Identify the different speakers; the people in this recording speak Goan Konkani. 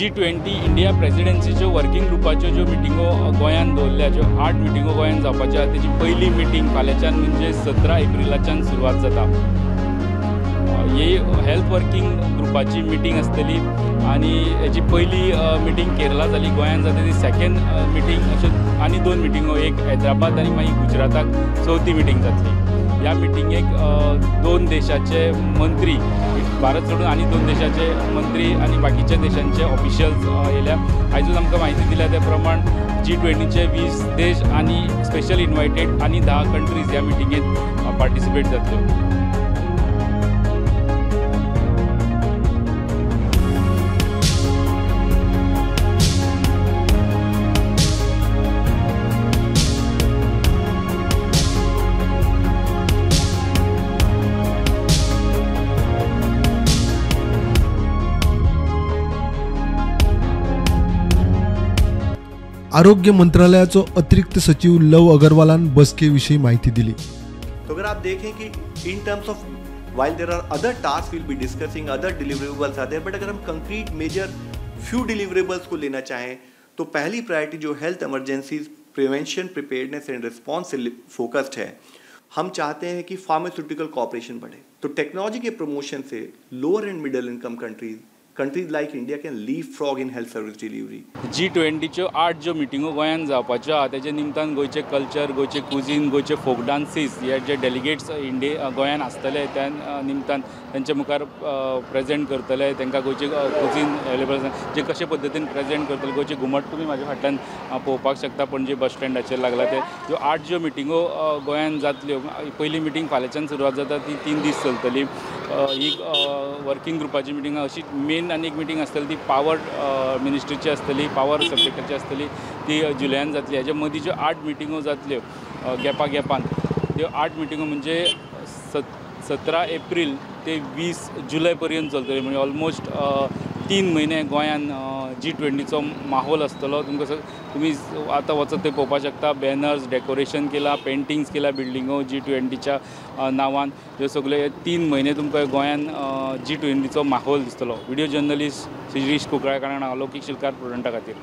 Speaker 1: G20 India प्रेसिडेन्सीच्यो वर्किंग ग्रुपाच्यो ज्यो मिटिंगो गोंयांत दवरल्या, ज्यो 8 मिटिंगो गोंयांत जावपाच्यो आहा, तेजी पयली मिटींग फाल्यांच्यान म्हणजे 17 एप्रिलाच्यान सुरवात जाता. ही हेल्थ वर्किंग ग्रुपाची मिटींग आसतली आनी हेजी पयली मिटींग केरला जाली, गोंयांत जाता ती सेकेंड मिटींग. अश्यो आनी 2 मिटिंगो, एक हैदराबाद आनी मागीर गुजराताक चवथी मिटींग जातली. ह्या मिटिंगेक 2 देशाचे मंत्री, भारत सोडून आनी 2 देशाचे मंत्री आनी बाकीच्या देशांचे ऑफिशियल्स येयल्या. आयजूच आमकां म्हायती दिल्या त्या प्रमाण G20चे 20 देश आनी स्पेशल इन्वायटेड आनी 10 कंट्रीज ह्या मिटिंगेत पार्टिसिपेट जातल्यो.
Speaker 2: आरोग्य मंत्रालयाचो अतिरिक्त सचिव लव अगरवालान बसके विषयी माहिती दिली.
Speaker 3: तो अगर आप देखें कि in terms of while there are other task will be discussing, other deliverables are there, but अगर हम कंक्रीट मेजर फ्यू डिलीवरेबल्स को लेना चाहें तो पहली प्रायोरिटी जो health emergencies prevention, preparedness and response से फोकस्ड है, हम चाहते हैं कि फार्मास्यूटिकल कॉपरेशन बढ़े. तो टेक्नोलॉजी के प्रमोशन से lower and middle income countries like India can leapfrog in health service delivery.
Speaker 1: G20च्यो 8 ज्यो मिटिंगो गोंयांत जावपाच्यो आहा तेजे निमतान गोंयचें कल्चर, गोंयचें कुजीन, गोंयचे फोक डान्सीस हे जे डेलिगेट्स इंडिया गोंयांत आसतले त्या निमतान तेंचे मुखार प्रेजेंट करतले. तांकां गोंयचें कुजीन अवेलेबल आसा जे कशे पद्दतीन प्रेजेंट करतले. गोंयचें घुमट तुमी म्हाज्या फाटल्यान पळोवपाक शकता, पणजे बस स्टँडाचेर लागला ते. ज्यो 8 ज्यो मिटिंगो गोंयांत जातल्यो, पयली मिटींग फाल्यांच्यान सुरवात जाता, ती 3 दीस चलतली. ही वर्किंग ग्रुपाची मिटींग अशी मेन आनी एक मिटींग आसतली ती पावर मिनिस्ट्रीची आसतली, पावर सब्जेक्टाची आसतली, ती जुलयान जातली. हाच्या मदीं ज्यो 8 मिटिंगो जातल्यो गॅपा गॅपान, त्यो 8 मिटिंगो म्हणजे 17 एप्रील ते 20 जुलय पर्यंत चलतली. म्हणजे ऑलमोस्ट 3 म्हयने गोंयान G20चो माहोल आसतलो. तुमकां तुमी आतां वचत थंय पळोवपाक शकता, बॅनर्स डेकोरेशन केलां, पेंटिंग्स केला बिल्डिंगो G20च्या नांवान. ह्यो सगळे 3 म्हयने तुमकां गोंयान G20चो माहोल दिसतलो. व्हिडिओ जर्नलिस्ट शिरीष कुंकळ्ळेकार, अलौकीक शिलकार, प्रुडंटा खातीर.